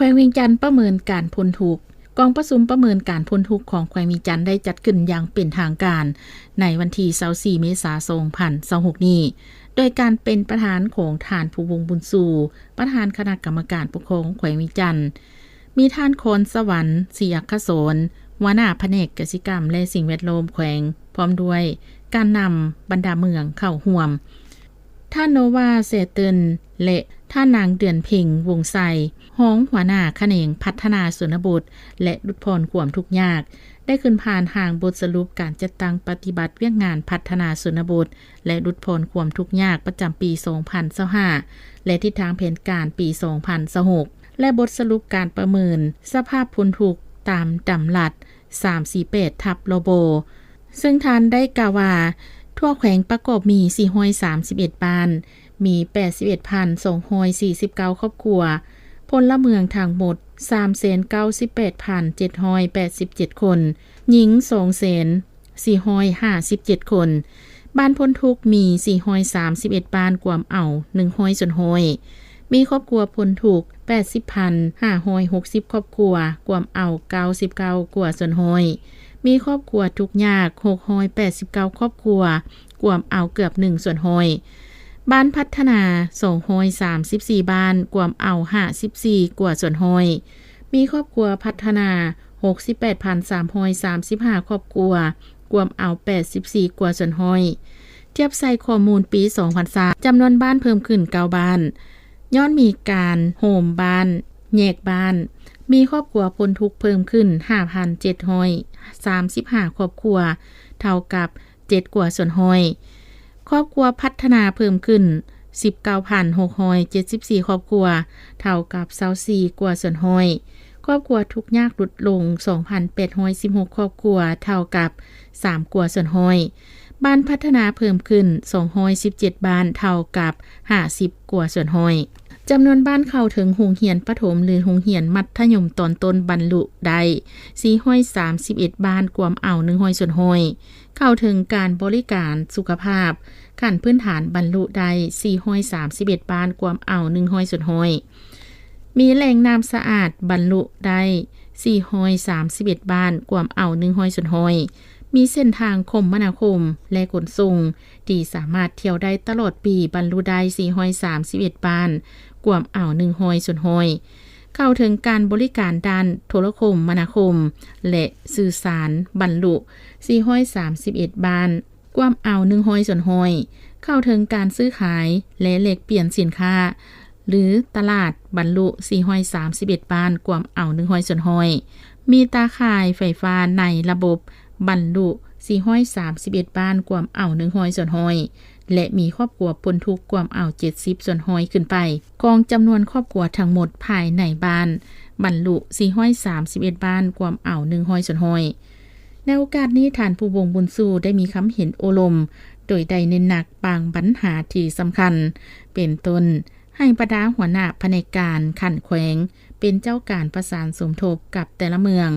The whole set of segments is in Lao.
ວງວຽງຈັນປະເມີນການພົ້ນທຸກ. ກອງປະຊຸມປະເມີນການພົ້ນທຸກຂອງແຂວງວຽງຈັນໄດ້ຈັດຂຶ້ນຢ່າງເປັນທາງການໃນວັນທີຊາວສີ່ເມສາສອງພັນຊາວຫົກນີ້ ໂດຍການເປັນປະທານຂອງທ່ານ ພູວົງ ບຸນຊູ ປະທານຄະນະກຳມະການປົກຄອງແຂວງວຽງຈັນ, ມີທ່ານ ຄອນສະຫວັນ ສີອັກຂະສອນ ຫົວໜ້າພະແນກກະສິກຳ ແລະ ສິ່ງແວດລ້ອມແຂວງ ພ້ອມດ້ວຍການນຳບັນດາເມືອງເຂົ້າຮ່ວມ. ທ່ານ ໂນວາ ແຊເຕີນ ແລະ ທ່ານນາງ ເດືອນເພັງ ວົງໄຊ ຮອງຫົວໜ້າຂະແໜງພັດທະນາຊົນນະບົດ ແລະ ຫຼຸດຜ່ອນຄວາມທຸກຍາກ ໄດ້ຂຶ້ນຜ່ານຮ່າງບົດສະຫຼຸບການຈັດຕັ້ງປະຕິບັດວຽກງານພັດທະນາຊົນນະບົດ ແລະ ຫຼຸດຜ່ອນຄວາມທຸກຍາກປະຈຳປີສອງພັນຊາວຫ້າ ແລະ ທິດທາງແຜນການປີສອງພັນຊາວຫົກ ແລະ ບົດສະຫຼຸບການປະເມີນສະພາບພົ້ນທຸກຕາມດຳລັດ ສາມສີ່ແປດທັບ ລບ ເຊິ່ງທ່ານໄດ້ກ່າວວ່າ ທົ່ວແຂວງປະກອບມີສີ່ຮ້ອຍສາມສິບເອັດບ້ານ, ມີແປດສິບເອັດພັນສອງຮ້ອຍສີ່ສິບເກົ້າຄອບຄົວ, ພົນລະເມືອງທັງໝົດສາມແສນເກົ້າສິບແປດພັນເຈັດຮ້ອຍແປດສິບເຈັດຄົນ, ຍິງສອງແສນສີ່ຮ້ອຍຫ້າສິບເຈັດຄົນ. ບ້ານພົ້ນທຸກມີສີ່ຮ້ອຍສາມສິບເອັດບ້ານ, ກວມເອົາໜຶ່ງຮ້ອຍສ່ວນຮ້ອຍ. ມີຄອບຄົວພົ້ນທຸກແປດສິບພັນຫ້າຮ້ອຍຫົກສິບຄອບຄົວ, ກວມເອົາເກົ້າສິບເກົ້າກວ່າສ່ວນຮ້ອຍ. ມີຄອບຄົວທຸກຍາກຫົກຮ້ອຍແປດສິບເກົ້າຄອບຄົວ, ກວມເອົາເກືອບໜຶ່ງສ່ວນຮ້ອຍ. ບ້ານພັດທະນາສອງຮ້ອຍສາມສິບສີ່ບ້ານ, ກວມເອົາຫ້າສິບສີ່ກວ່າສ່ວນຮ້ອຍ. ມີຄອບຄົວພັດທະນາຫົກສິບແປດພັນສາມຮ້ອຍສາມສິບຫ້າຄອບຄົວ, ກວມເອົາແປດສິບສີ່ກວ່າສ່ວນຮ້ອຍ. ທຽບໃສ່ຂໍ້ມູນປີສອງພັນຊາວ ຈຳນວນບ້ານເພີ່ມຂຶ້ນເກົ້າບ້ານ, ຍ້ອນມີການໂຮມບ້ານ, ແຍກບ້ານ, ມີຄອບຄົວພົ້ນທຸກເພີ່ມຂຶ້ນຫ້າພັນເຈັດຮ້ອຍສາມສິບຫ້າຄອບຄົວ, ເທົ່າກັບເຈັດກວ່າສ່ວນຮ້ອຍ. ຄອບຄົວພັດທະນາເພີ່ມຂຶ້ນສິບເກົ້າພັນຫົກຮ້ອຍເຈັດສິບສີ່ຄອບຄົວ, ເທົ່າກັບຊາວສີ່ກວ່າສ່ວນຮ້ອຍ. ຄອບຄົວທຸກຍາກຫຼຸດລົງສອງພັນແປດຮ້ອຍສິບຫົກຄອບຄົວ, ເທົ່າກັບສາມກວ່າສ່ວນຮ້ອຍ. ບ້ານພັດທະນາເພີ່ມຂຶ້ນສອງຮ້ອຍສິບເຈັດບ້ານ, ເທົ່າກັບຫ້າສິບກວ່າສ່ວນຮ້ອຍ. ຈຳນວນບ້ານເຂົ້າເຖິງໂຮງຮຽນປະຖົມ ຫຼື ໂຮງຮຽນມັດທະຍົມຕອນຕົ້ນບັນລຸໄດ້ສີ່ຮ້ອຍສາມສິບເອັດບ້ານ, ກວມເອົາໜຶ່ງຮ້ອຍສ່ວນຮ້ອຍ. ເຂົ້າເຖິງການບໍລິການສຸຂະພາບຂັ້ນພື້ນຖານບັນລຸໄດ້ສີ່ຮ້ອຍສາມສິບເອັດບ້ານ, ກວມເອົາໜຶ່ງຮ້ອຍສ່ວນຮ້ອຍ. ມີແຫຼ່ງນ້ຳສະອາດບັນລຸໄດ້ສີ່ຮ້ອຍສາມສິບເອັດບ້ານ, ກວມເອົາໜຶ່ງຮ້ອຍສ່ວນຮ້ອຍ. ມີເສັ້ນທາງຄົມມະນາຄົມ ແລະ ຂົນສົ່ງທີ່ສາມາດທ່ຽວໄດ້ຕະຫຼອດປີບັນລຸໄດ້ສີ່ຮ້ອຍສາມສິບເອັດບ້ານ, ກວມເອົາໜຶ່ງຮ້ອຍສ່ວນຮ້ອຍ. ເຂົ້າເຖິງການບໍລິການດ້ານໂທລະຄົມມະນາຄົມ ແລະ ສື່ສານບັນລຸສີ່ຮ້ອຍສາມສິບເອັດບ້ານ, ກວມເອົາໜຶ່ງຮ້ອຍສ່ວນຮ້ອຍ. ເຂົ້າເຖິງການຊື້ຂາຍ ແລະ ແລກປ່ຽນສິນຄ້າ ຫຼື ຕະຫຼາດບັນລຸສີ່ຮ້ອຍສາມສິບເອັດບ້ານ, ກວມເອົາໜຶ່ງຮ້ອຍສ່ວນຮ້ອຍ. ມີຕາຂ່າຍໄຟຟ້າໃນລະບົບບັນລຸສີ່ຮ້ອຍສາມສິບເອັດບ້ານ, ກວມເອົາໜຶ່ງຮ້ອຍສ່ວນຮ້ອຍ ແລະ ມີຄອບຄົວພົ້ນທຸກກວມເອົາເຈັດສິບສ່ວນຮ້ອຍຂຶ້ນໄປ ຂອງຈຳນວນຄອບຄົວທັງໝົດພາຍໃນບ້ານບັນລຸສີ່ຮ້ອຍສາມສິບເອັດບ້ານ, ກວມເອົາໜຶ່ງຮ້ອຍສ່ວນຮ້ອຍ. ໃນໂອກາດນີ້, ທ່ານ ພູວົງ ບຸນຊູ ໄດ້ມີຄຳເຫັນໂອ້ລົມ ໂດຍໄດ້ເນັ້ນໜັກບາງບັນຫາທີ່ສຳຄັນ ເປັນຕົ້ນ ໃຫ້ບັນດາຫົວໜ້າພະແນກການຂັ້ນແຂວງເປັນເຈົ້າການປະສານສົມທົບກັບແຕ່ລະເມືອງ,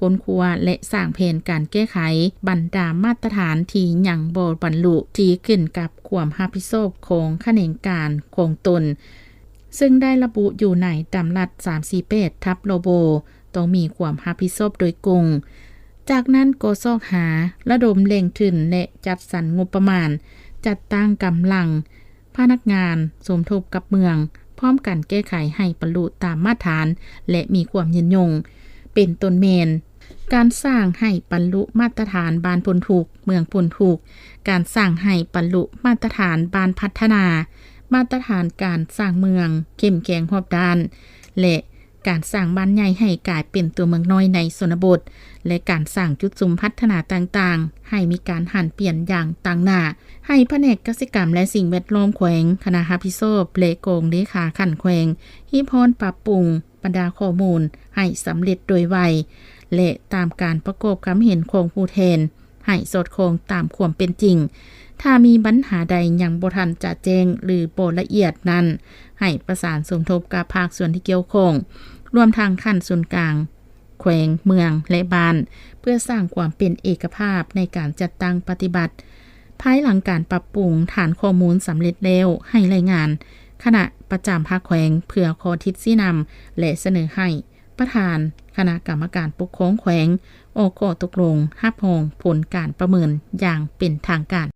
ຄົ້ນຄວ້າ ແລະ ສ້າງແຜນການແກ້ໄຂບັນດາມາດຕະຖານທີ່ຍັງບໍ່ບັນລຸ ທີ່ຂຶ້ນກັບຄວາມຮັບຜິດຊອບຂອງຂະແໜງການຂອງຕົນ, ເຊິ່ງໄດ້ລະບຸຢູ່ໃນດຳລັດສາມສີ່ແປດທັບ ລບ ຕ້ອງມີຄວາມຮັບຜິດຊອບໂດຍກົງ. ຈາກນັ້ນກໍຊອກຫາລະດົມແຫຼ່ງທຶນ ແລະ ຈັດສັນງົບປະມານ, ຈັດຕັ້ງກຳລັງ ພະນັກງານສົມທົບກັບເມືອງ, ພ້ອມກັນແກ້ໄຂໃຫ້ບັນລຸຕາມມາດຖານ ແລະ ມີຄວາມຍືນຍົງ, ເປັນຕົ້ນແມ່ນ ການສ້າງໃຫ້ບັນລຸມາດຕະຖານບ້ານພົ້ນທຸກ, ເມືອງພົ້ນທຸກ, ການສ້າງໃຫ້ບັນລຸມາດຕະຖານບ້ານພັດທະນາ, ມາດຕະຖານການສ້າງເມືອງເຂັ້ມແຂງຮອບດ້ານ ແລະ ການສ້າງບ້ານໃຫຍ່ໃຫ້ກາຍເປັນຕົວເມືອງນ້ອຍໃນຊົນນະບົດ ແລະ ການສ້າງຈຸດຊຸມພັດທະນາຕ່າງໆ ໃຫ້ມີການຫັນປ່ຽນຢ່າງຕັ້ງໜ້າ, ໃຫ້ພະແນກກະສິກຳ ແລະ ສິ່ງແວດລ້ອມແຂວງ, ຄະນະຮັບຜິດຊອບ ແລະ ກອງເລຂາຂັ້ນແຂວງ ຮີບຮ້ອນປັບປຸງບັນດາຂໍ້ມູນໃຫ້ສຳເລັດໂດຍໄວ ແລະ ຕາມການປະກອບຄຳເຫັນຂອງຜູ້ແທນ ໃຫ້ສອດຄ່ອງຕາມຄວາມເປັນຈິງ. ຖ້າມີບັນຫາໃດຍັງບໍ່ທັນຈະແຈ້ງ ຫຼື ບໍ່ລະອຽດນັ້ນ, ໃຫ້ປະສານສົມທົບກັບພາກສ່ວນທີ່ກ່ຽວຂ້ອງ, ລວມທັງຂັ້ນສູນກາງ, ແຂວງ, ເມືອງ ແລະ ບ້ານ, ເພື່ອສ້າງຄວາມເປັນເອກະພາບໃນການຈັດຕັ້ງປະຕິບັດ. ພາຍຫຼັງການປັບປຸງຖານຂໍ້ມູນສຳເລັດແລ້ວ, ໃຫ້ລາຍງານ ຄະນະປະຈຳພັກແຂວງ ເພື່ອຂໍທິດຊີ້ນຳ ແລະ ສະເໜີໃຫ້ປະທານຄະນະກຳມະການປົກຄອງແຂວງ ອອກຂໍ້ຕົກລົງຮັບຮອງຜົນການປະເມີນຢ່າງເປັນທາງການ.